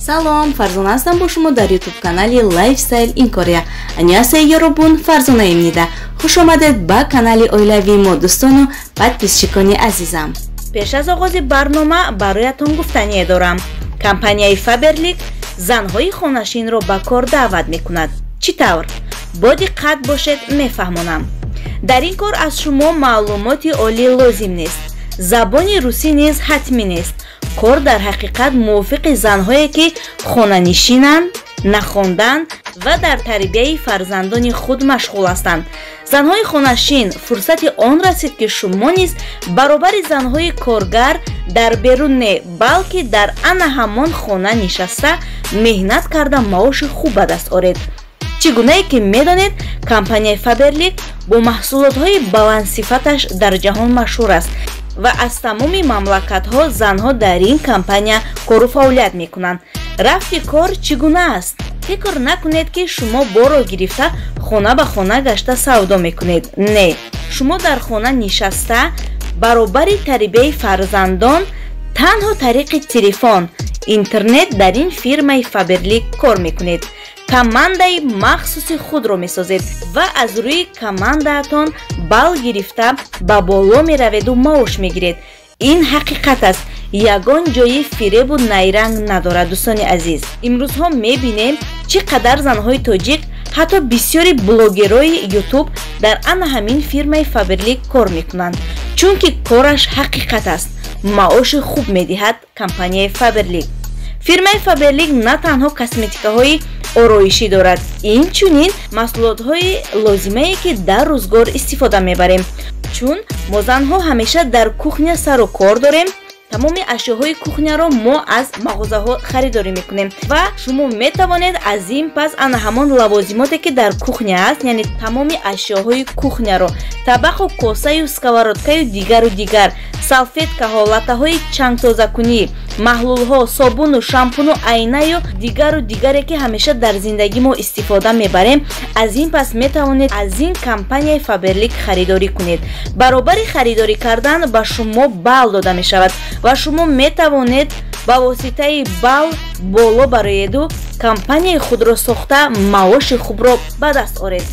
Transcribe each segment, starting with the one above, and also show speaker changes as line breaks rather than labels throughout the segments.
Салом, Фарзона ҳастам бо шумо дар YouTube канали Lifestyle in Korea. Аньясей ёробун, Фарзонаимнида. Хуш омадед ба канали оилавии мо, дӯстону подписчикони азизам.
Пеш аз оғози барнома бароятон гуфтание дорам. Компанияи Faberlic занҳои хонашинро ба кор даъват мекунад. Чӣ тавр? Бо диққат бошед, мефаҳмонам. Дар ин кор аз шумо маълумоти олӣ лозим нест. Забони русӣ низ ҳатмӣ нест. Кор дар ҳақиқат мувофиқи занҳое ки хонанишинанд, нахонданд ва дар тарбияи фарзандони худ машғул ҳастанд. Занҳои хонашин, фурсати он расид, ки шумо низ баробари занҳои коргар дар берун не, балки дар ана ҳамон хона нишаста меҳнат карда маоши хуб ба даст оред. Чӣ гунае ки медонед, компанияи Faberlic бо маҳсулотҳои баландсифаташ дар ҷаҳон машҳур аст ва аз тамоми мамлакатҳо занҳо дар ин компания кору фаъолият мекунанд. Рафти кор чӣ гуна аст? Фикр накунед, ки шумо боро гирифта хона ба хона гашта савдо мекунед. Не, шумо дар хона нишаста баробари тарбияи фарзандон танҳо тариқи телефон, интернет дар ин фирмаи Faberlic кор мекунед. Командаи махсуси худро месозед ва аз рӯи командаатон балл гирифта ба боло мераведу маош мегиред. Ин ҳақиқат аст, ягон ҷои фиребу найранг надорад. Дӯстони азиз, имрӯзҳо мебинем, чӣ қадар занҳои тоҷик, ҳатто бисёри блогерои Ютуб дар ана ҳамин фирмаи Faberlic кор мекунанд, чунки кораш ҳақиқат аст, маоши хуб медиҳад компанияи Faberlic. Фирмаи Faberlic на танҳо косметикаҳои ороишӣ дорад, инчунин маҳсулотҳои лозимае, ки дар рӯзгор истифода мебарем. Чун мо занҳо ҳамеша дар кухня сару кор дорем, тамоми ашёҳои кухняро мо аз мағозаҳо харидорӣ мекунем ва шумо метавонед аз ин пас ана ҳамон лавозимоте, ки дар кухня аст, яъне тамоми ашёҳои кухняро, табақу косаю сковородкаю дигару дигар, салфеткаҳо, латтаҳои чангтозакунӣ, маҳлулҳо, собуну шампуну айнаю дигару дигаре, ки ҳамеша дар зиндагӣ мо истифода мебарем, аз ин пас метавонед аз ин компанияи Faberlic харидорӣ кунед. Баробари харидорӣ кардан ба шумо балл дода мешавад ва шумо метавонед ба воситаи балл боло бароеду компанияи худро сохта маоши хубро ба даст оред.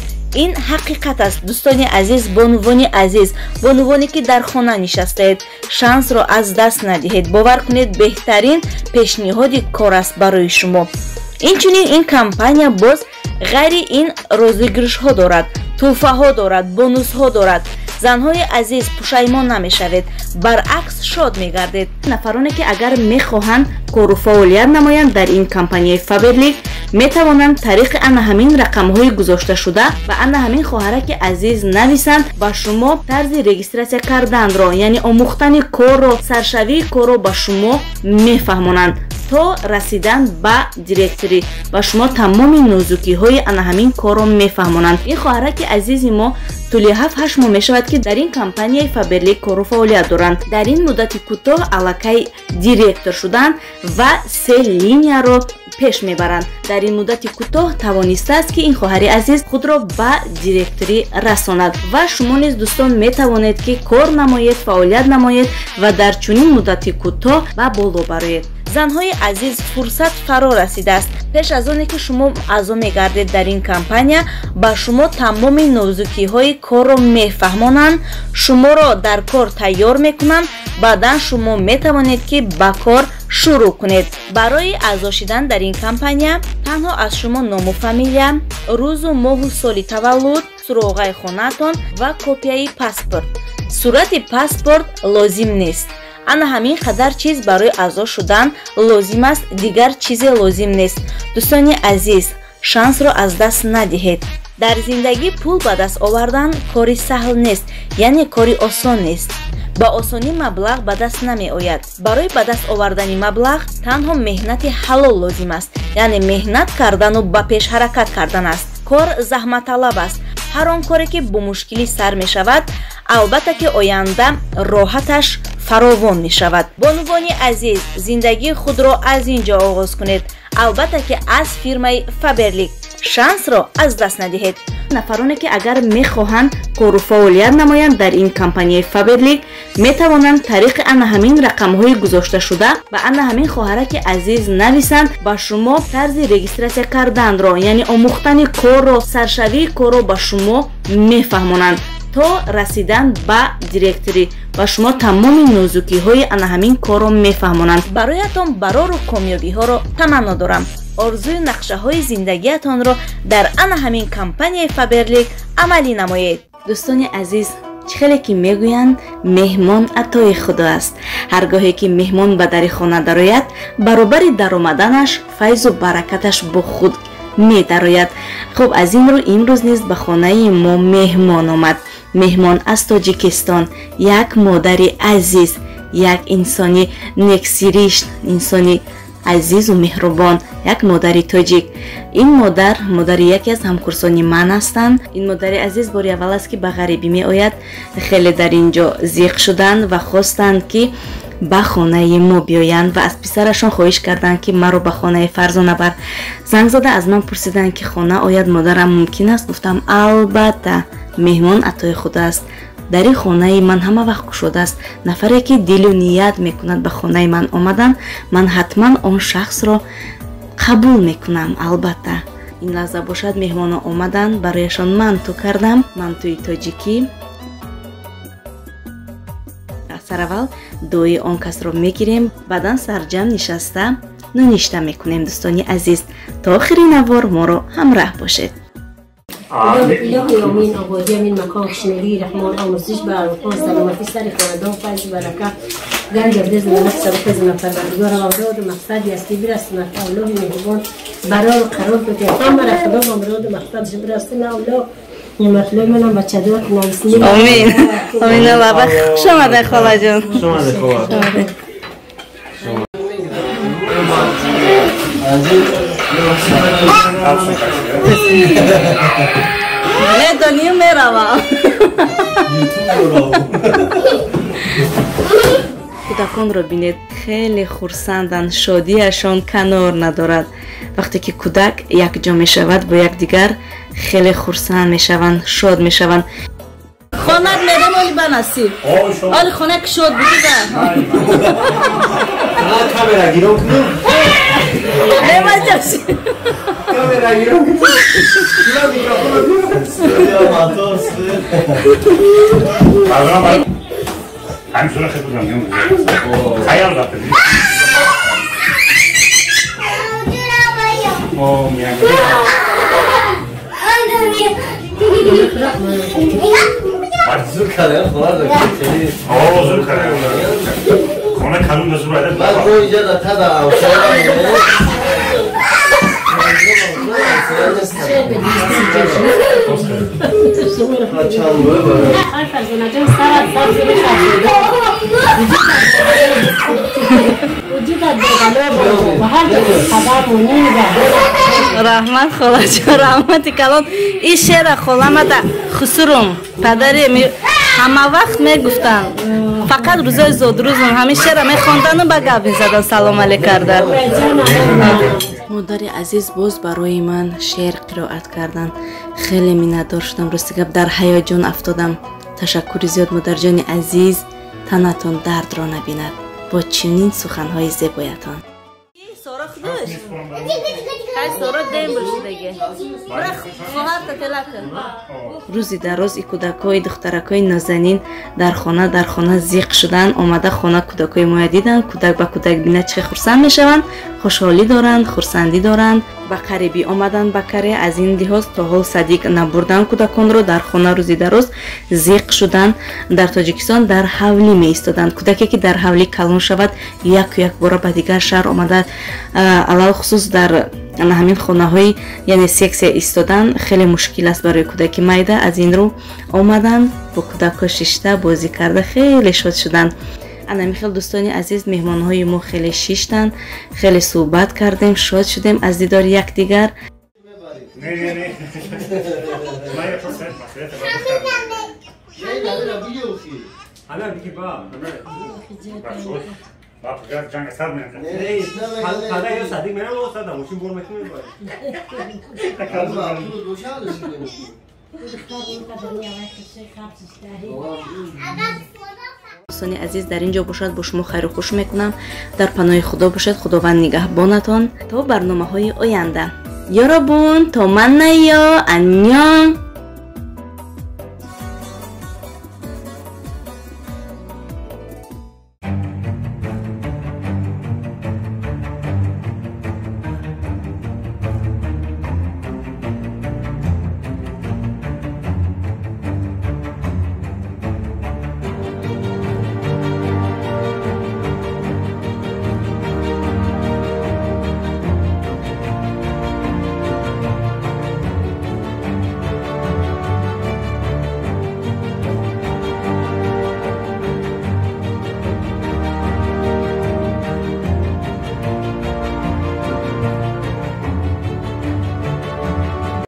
Ин ҳақиқат аст, дӯстони азиз, бонувони азиз, бонувоне, ки дар хона нишастаед, шансро аз даст надиҳед. Бовар кунед, беҳтарин пешниҳоди кор аст барои шумо. Инчунин ин компания боз ғайри ин розыгрышҳо дорад, тӯҳфаҳо дорад, бонусҳо дорад. Занҳои азиз, пушаймон намешавед, баръакс, шод мегардед. Нафароне, ки агар мехоҳанд кору фаъолият намоянд дар ин компанияи Faberlic, метавонанд тариқи ана ҳамин рақамҳои гузошташуда ба ана ҳамин хоҳараки азиз нависанд. Ба шумо тарзи регистрация карданро, яъне омӯхтани корро, саршавии корро ба шумо мефаҳмонанд то расидан ба директорӣ. Ба шумо тамоми нозукиҳои ана ҳамин корро мефаҳмонанд. Ин хоҳараки азизи мо тӯли 7-8 моҳ мешавад, ки дар ин компанияи Faberlic кору фаъолият доранд. Дар ин муддати кӯтоҳ аллакай директор шуданд ва се линияро пеш мебаранд. Дар ин муддати кӯтоҳ тавонистааст, ки ин хоҳари азиз худро ба директорӣ расонад. Ва шумо низ, дӯстон, метавонед, ки кор намоед, фаъолият намоед ва дар чунин муддати кӯтоҳ ба боло бароед. Занҳои азиз, фурсат фаро расидааст. Пеш аз оне ки шумо аъзо мегардед дар ин компания, ба шумо тамоми нозукиҳои корро мефаҳмонанд, шуморо дар кор тайёр мекунанд. Баъдан шумо метавонед, ки ба кор шурӯъ кунед. Барои аъзо шидан дар ин компания танҳо аз шумо ному фамилия, рӯзу моҳу соли таваллуд, суроғаи хонаатон ва копияи паспорт. Сурати паспорт лозим нест. Ана ҳамин қадар чиз барои аъзо шудан лозим аст, дигар чизе лозим нест. Дӯстони азиз, шансро аз даст надиҳед. Дар зиндагӣ пул ба даст овардан кори саҳл нест, яъне кори осон нест. Ба осонӣ маблағ ба даст намеояд. Барои ба даст овардани маблағ танҳо меҳнати ҳалол лозим аст, яъне меҳнат кардану ба пеш ҳаракат кардан аст. Кор заҳматталаб аст. Ҳар он коре, ки бо мушкилӣ сар мешавад, албатта ки оянда роҳаташ фаровон мешавад. Бонувони азиз, зиндагии худро аз ин ҷо оғоз кунед, албатта ки аз фирмаи Faberlic. Шансро аз даст надиҳед. Нафароне ки агар мехоҳанд кору фаъолият намоянд дар ин компанияи Фаберлик, метавонанд тариқи ана ҳамин рақамҳои гузошташуда ба ана ҳамин хоҳараки азиз нависанд. Ба шумо тарзи регистратсия карданро, яъне омӯхтани корро, саршавии корро ба шумо мефаҳмонанд то расидан ба директорӣ. Ба шумо тамоми нозукиҳои ана ҳамин корро мефаҳмонанд. Бароятон барору комёбиҳоро таманно дорам. Орзуи нақшаҳои зиндагиятонро дар ана ҳамин компанияи Фаберлик амалӣ намоед. Дӯстони азиз, чӣ хеле ки мегӯянд, меҳмон атои худо аст. Ҳар гоҳе ки меҳмон ба дари хона дарояд, баробари даромаданаш файзу баракаташ бо худ медарояд. Хуб, аз ин рӯ имрӯз низ ба хонаи мо меҳмон омад. Меҳмон аз Тоҷикистон, як модари азиз, як инсони нексиришт, инсони азизу меҳрубон, як модари тоҷик. Ин модар модари яке аз ҳамкурсони ман ҳастанд. Ин модари азиз бори аввал аст ки ба ғарибӣ меояд. Хеле дар ин ҷо зиқ шуданд ва хостанд ки ба хонаи мо биёянд ва аз писарашон хоҳиш карданд ки маро ба хонаи Фарзона бар. Занг зада аз ман пурсиданд ки хона ояд модарам мумкин аст? Гуфтам албатта, меҳмон атои худо аст. Дари хонаи ман ҳама вақт кушодааст. Нафаре ки дилу ният мекунад ба хонаи ман омадан, ман ҳатман он шахсро қабул мекунам, албатта. Ин лаҳза бошад меҳмоно омаданд, барояшон манту кардам, мантуи тоҷикӣ. Сараввал дуои он касро мегирем, баъдан сарҷам нишаста ноништа мекунем. Дӯстони азиз, то охири навор моро ҳамраҳ бошед.
الهی امین آبادی امین مکان خوشنوی رحمان آموزش به اروپا سلامتی سر خاندان فیض برکت گنج ابدیز نفس و فیض پروردگار و اولاد مقصد اصلی برسند. الله مهربان برار قرار بده همه را خدا با مراد مقصدش برسند. الله نعمت منم بچه دار نویسنی.
امین امین. بابا خوش آمده خاله جون.
خوش آمده خاله.
медоним меравам. Кӯдаконро бинед, хеле хурсанданд, шодиашон канор надорад. Вақте ки кӯдак якҷо мешавад бо якдигар, хеле хурсанд мешаванд, шод мешаванд. Хонат мерем оли ба насиб. Оли хона ки шод будида.
Камера гирон кунем.
Немаҷош.
Камера гирон кунем.
زور کردم خواهر
آه زور کردم خانه کلون به زور عدد
بعد رو اینجا در تدا
Раҳмат холаҷон, раҳмати калон. Ин шеъра холамада хусурум падари ҳама вақт мегуфтанд, фақат рӯзои зодрӯзам ҳамин шеъра мехондану ба гап мезадан, салом алейк карда. Модари азиз боз барои ман шеър қироат карданд. Хеле миннатдор шудам, рости гап дар ҳаяҷон афтодам. Ташаккури зиёд модарҷони азиз, танатон дардро набинад бо чунин суханҳои зебоятон. Сора худаш? Хай сора дем бошидаге. Бира хоҳарта телака. Рӯзи дароз и кӯдакҳои духтаракҳои нозанин дар хона зиқ шуданд, омада хона кӯдакҳои моя диданд, кӯдак ба кӯдак бинад чӣ хурсанд мешаванд, хушҳолӣ доранд, хурсандӣ доранд. Ба қарибӣ омаданд ба Корея, аз ин лиҳоз то ҳол садик набурданд кӯдаконро, дар хона рӯзи дароз зиқ шуданд. Дар Тоҷикистон дар ҳавлӣ меистоданд. Кӯдаке ки дар ҳавлӣ калон шавад, яку якбора ба дигар шаҳр омада, алалхусус дар ҳамин хонаҳои яъне сексия истодан хеле мушкил аст барои кӯдаки майда. Аз ин рӯ омаданд, бо кӯдакҳо шишта бозӣ карда хеле шод шуданд. Ана михел дӯстони азиз, меҳмонҳои мо хеле шиштанд, хеле суҳбат кардем, шод шудем аз дидори якдигар.
Дӯстони азиз, дар ин ҷо бошад, бо шумо хайру хуш мекунам. Дар паноҳи Худо бошед, Худованд нигаҳбонатон то барномаҳои оянда. Ёробун, то маннайо, аннён.